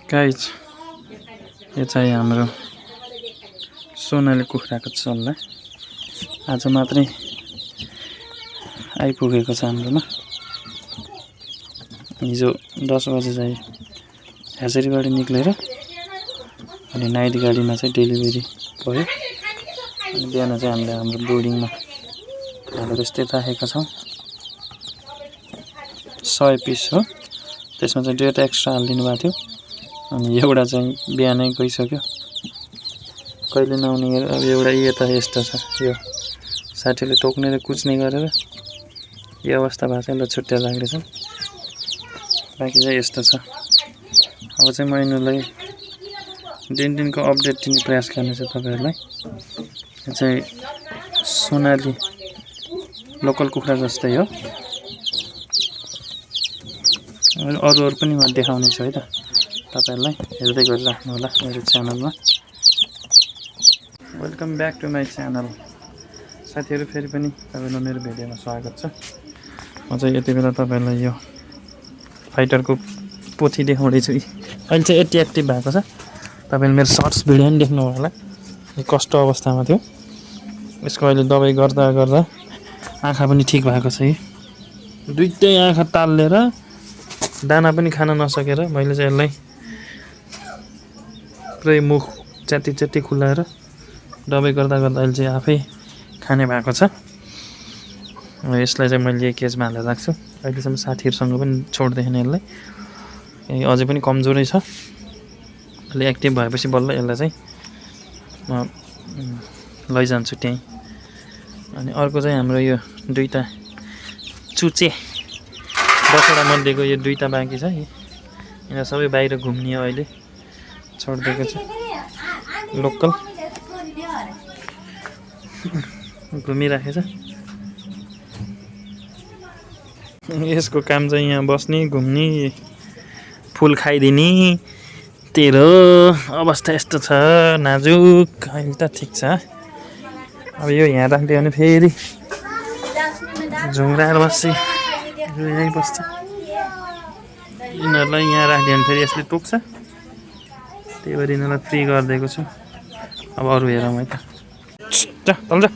Guys यो चाहिँ हाम्रो सोनाली कुखुराको चल्ला आज मात्रै आइपुगेको छ हाम्रोमा। हिजो 10 बजे चाहिँ ह्याचरीबाट निक्लेर अनि नाइट गाडीमा चाहिँ डेलिभरी भयो। अनि बिहान चाहिँ हामीले हाम्रो बोर्डिङमा खाना त्यस्तै राखेका छौँ। 100 पिस हो, त्यसमा चाहिँ 1.5 एक्स्ट्रा हालिदिनु भएको थियो। अनि एउटा चाहिँ बिहानै गइसक्यो, कहिले नआउने। अब एउटा यता यस्तो छ, यो साथीले टोक्ने र कुच्ने गरेर यो अवस्था भएको छ, यसलाई छुट्याएर राख्दैछ। बाँकी चाहिँ यस्तो छ। अब चाहिँ म यिनीहरूलाई दिनको अपडेट दिने प्रयास गर्नेछु तपाईँहरूलाई। यो चाहिँ सोनाली लोकल कुखुरा जस्तै हो। अरू पनि म देखाउने छु है त तपाईहरुलाई, हेर्दै गरिराख्नु होला मेरो च्यानलमा। Welcome back to my channel. साथीहरु फेरि पनि तपाईहरुलाई मेरो भिडियोमा स्वागत छ। म चाहिँ यति बेला तपाईहरुलाई यो फाइटरको पोथी देखाउँदै छु। अहिले चाहिँ यति एक्टिभ भएको छ, तपाईले मेरो सर्ट्स भिडियो पनि देख्नु होला। यो कस्तो अवस्थामा थियो, यसको अहिले दबाई गर्दा गर्दा आँखा पनि ठीक भएको छ। दुईटै आँखा ताल्लेर दाना पनि खान नसकेर मैले चाहिँ यसलाई पुरै मुख च्याति खुलाएर दबाई गर्दा गर्दा अहिले चाहिँ आफै खाने भएको छ। यसलाई चाहिँ मैले केजमा हालेर राख्छु। अहिलेसम्म साथीहरुसँग पनि छोड्दैन यसलाई, अझै पनि कमजोरै छ। अलि एक्टिभ भएपछि बल्ल यसलाई चाहिँ म लैजान्छु त्यही। अनि अर्को चाहिँ हाम्रो यो दुईटा चुचे 10 वटा मध्येको यो दुईटा बाँकी छ। यिनीहरू सबै बाहिर घुम्ने हो, अहिले छोडिदिएको छु। लोकल घुमिराखेछ। यसको काम चाहिँ यहाँ बस्ने, घुम्ने, फुल खाइदिने, तेरो अवस्था यस्तो छ नाजुक। अहिले त ठिक छ। अब यो यहाँ राखिदियो भने फेरि झुङ्राएर बस्छ, यहीँ बस्छ। यिनीहरूलाई यहाँ राखिदियो भने फेरि यसले टोक्छ, त्यही भएर यिनीहरूलाई फ्री गरिदिएको छु। अब अरू हेरौँ है त। जा तल जा।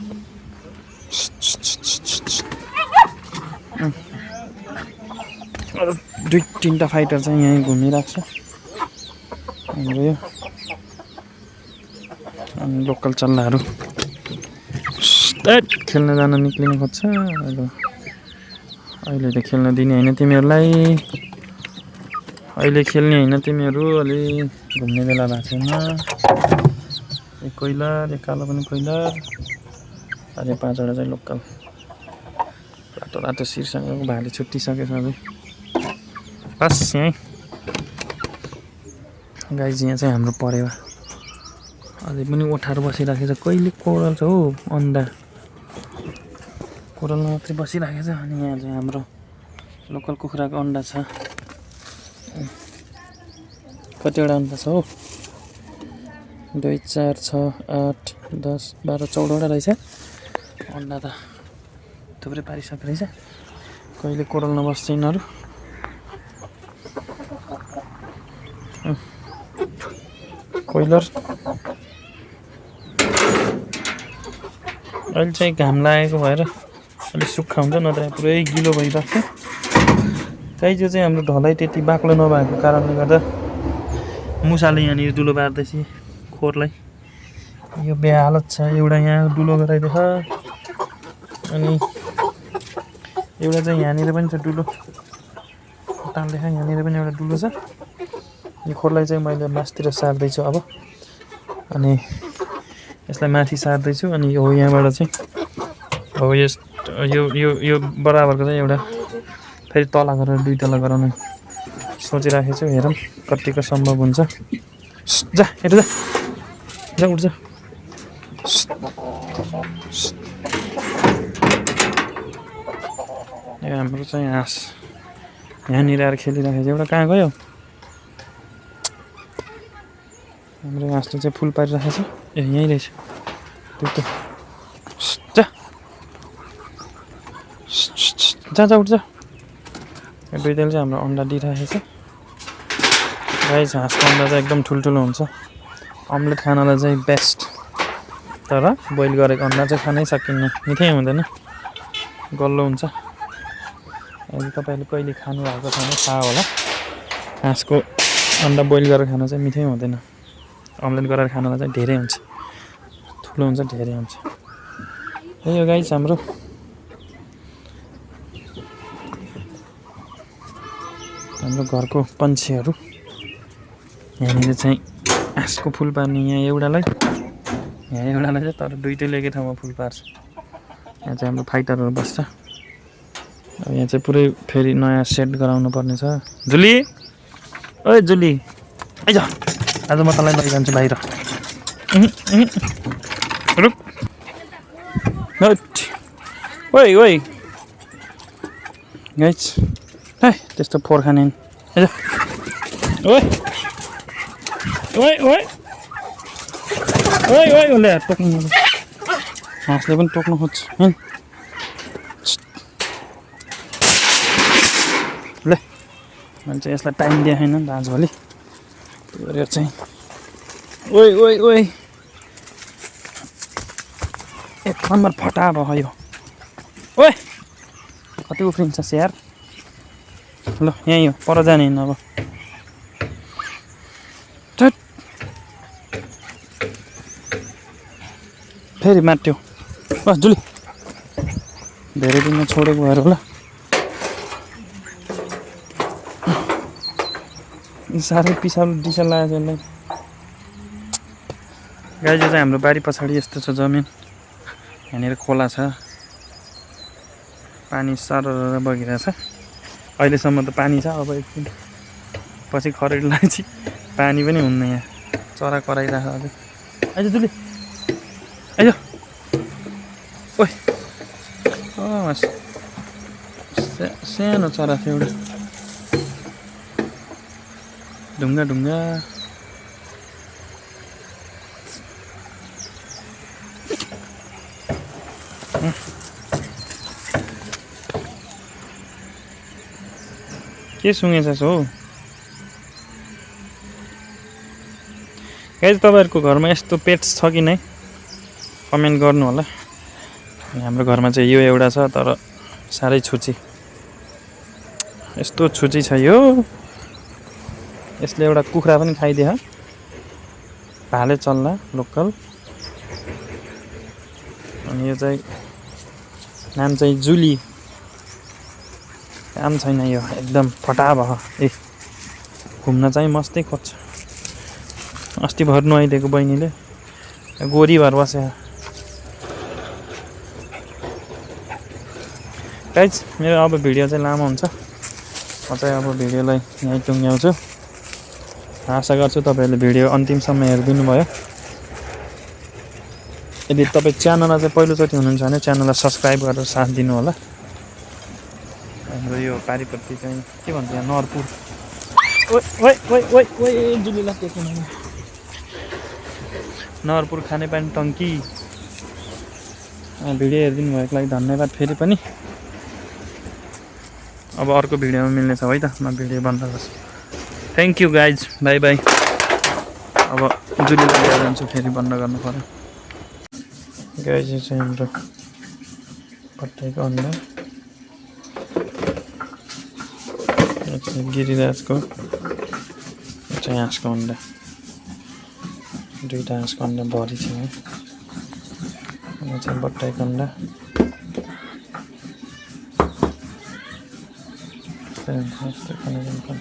दुई तीनटा फाइटर चाहिँ यहीँ घुमिरहेको छ हाम्रो यो। अनि लोकल चल्लाहरू खेल्न जान निक्लिनु खोज्छ। अहिले त खेल्न दिने होइन तिमीहरूलाई, अहिले खेल्ने होइन तिमीहरू। अलि घुम्ने बेला भएको छैन। एक कोइलर, एक कालो पनि कोइलर, अझै 5 वटा चाहिँ लोकल। रातो रातो शिरसँगको भाले छुट्टिसक्यो सबै। बस यहीँ गाइज, यहाँ चाहिँ हाम्रो परेवा अझै पनि ओठाएर बसिराखेको छ। कहिले कोरल छ हौ, अन्डा कोरलमा मात्रै बसिराखेको छ। अनि यहाँ चाहिँ हाम्रो लोकल कुखुराको अन्डा छ। कतिवटा अन्डा छ हौ? 2, 4, 6, 8, 10, 12, 14 वटा रहेछ अन्डा त। थुप्रै पारिसकेको रहेछ। कहिले कोरलमा बस्छ यिनीहरू। कोइलर अहिले चाहिँ घाम लागेको भएर अलिक सुक्खा हुन्छ, नत्र पुरै गिलो भइरहेको छ। चाहिँ जो चाहिँ हाम्रो ढलाइ त्यति बाक्लो नभएको कारणले गर्दा मुसाले यहाँनिर दुलो बार्दैछ खोरलाई। यो बेहालत छ। एउटा यहाँ दुलो गराइदिएछ, अनि एउटा चाहिँ यहाँनिर पनि छ दुलो तान्दैछ। यहाँनिर पनि एउटा दुलो छ। यो खोरलाई चाहिँ मैले मासतिर सार्दैछु अब, अनि यसलाई माथि सार्दैछु। अनि हो यहाँबाट चाहिँ हो यस यो बराबरको चाहिँ एउटा फेरि तला गरेर 2 तला गराउने सोचिराखेको छु। हेरौँ कतिको सम्भव हुन्छ। जा हेर, जा जा, उठ जा। यो हाम्रो चाहिँ हाँस यहाँनिर आएर खेलिराखेको छ। एउटा कहाँ गयो? हाम्रो हाँसले चाहिँ फुल पारिराखेको छ। ए यहीँ रहेछ त्यो त। जा जा जा, उठ जा। यो दुईटाले चाहिँ हाम्रो अन्डा दिइराखेको छ। गाइस हाँसको अन्डा चाहिँ एकदम ठुल्ठुलो हुन्छ। अम्लेट खानलाई चाहिँ बेस्ट, तर बोइल गरेको अन्डा चाहिँ खानै सकिन्न, मिठै हुँदैन, गल्लो हुन्छ। अहिले तपाईँले कहिले खानुभएको छैन थाहा होला, हाँसको अन्डा बोइल गरेर खान चाहिँ मिठै हुँदैन। अम्लेट गरेर खानलाई चाहिँ धेरै हुन्छ, ठुलो हुन्छ, धेरै हुन्छ। त्यही हो गाइस हाम्रो घरको पन्छीहरू। यहाँनिर चाहिँ हाँसको फुल पार्ने, यहाँ एउटालाई चाहिँ, तर दुइटैले एकै ठाउँमा फुल पार्छ। यहाँ चाहिँ हाम्रो फाइटरहरू बस्छ। अब यहाँ चाहिँ पुरै फेरि नयाँ सेट गराउनु पर्ने छ। जुली, ओए जुली, आइज, आज म तँलाई लैजान्छु बाहिर। रुक, ओइ ओइ गाइस, है त्यस्तो फोहोर खाने, आइज, ओइ ओइ ओइ ओइ ओइ उसले टोक्नु, हाँसले पनि टोक्नु खोज्छ। ल मैले चाहिँ यसलाई टाइम दिएको छैन नि त आजभोलि, त्यही भएर चाहिँ ओइ ओइ ओइ एक नम्बर फटा भयो यो। ओइ कति उफ्रिन्छ स्याहार। ल यहीँ हो, पर जाने होइन। अब फेरि माट्यो। बस जुली, धेरै दिनमा छोडेको भएर होला, साह्रै पिसाब डिसा लागेको छ यसलाई। गाई चाहिँ हाम्रो बारी पछाडि यस्तो छ जमिन, यहाँनिर खोला छ, पानी सरर बगिरहेछ। अहिलेसम्म त पानी छ, अब एकदिन पछि खरेडी लाग्छ, पानी पनि हुन्न। यहाँ चरा कराइरहेछ अझै। आइज जुली, आइज, ओइ सानो चरा थियो एउटा, ढुङ्गा ढुङ्गा। के सुँगेछस् हो? गाइस तपाईँहरूको घरमा यस्तो पेट्स छ कि नै, कमेन्ट गर्नु होला। हाम्रो घरमा चाहिँ यो एउटा छ, तर साह्रै छुची, यस्तो छुची छ यो। यसले एउटा कुखुरा पनि खाइदिए, भाले चल्ला लोकल। अनि यो चाहिँ नाम चाहिँ जुली, काम छैन यो, एकदम फटा भयो। ए घुम्न चाहिँ मस्तै खोज्छ। अस्ति भर नुहाइदिएको बहिनीले, गोरी भएर बस्यो। गाइस मेरो अब भिडियो चाहिँ लामो हुन्छ, म चाहिँ अब भिडियोलाई यहीँ टुङ्ग्याउँछु। आशा गर्छु तपाईँहरूले भिडियो अन्तिमसम्म हेरिदिनु भयो। यदि तपाईँ च्यानलमा चाहिँ पहिलोचोटि हुनुहुन्छ भने च्यानललाई सब्सक्राइब गरेर साथ दिनु होला। हाम्रो यो पारिपट्टि चाहिँ के भन्छ यहाँ, नरपुर। ओइ ओइ ओइ ओइ ओइ जुलीलाई टेक्नु, नरपुर खानेपानी टङ्की। भिडियो हेरिदिनु भएको लागि धन्यवाद फेरि पनि। अब अर्को भिडियोमा मिल्नेछ है त, म भिडियो बन्द गर्छु। Thank you guys, by by. अब जुलीलाई लिएर जान्छु, फेरि बन्द गर्नु पर्यो। गाइज यो चाहिँ हाम्रो पट्टाइको अन्डा, यो चाहिँ गिरिराजको, यो चाहिँ हाँसको अन्डा, दुईवटा हाँसको अन्डा भरि छ। यो चाहिँ बट्टाइको अन्डा, यस्तो खाना जान्छ।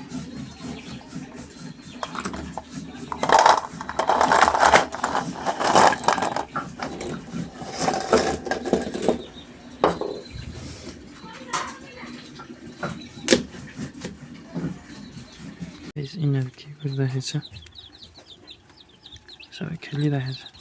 यिनीहरू के गरिरहेछ, सबै खेलिरहेछ।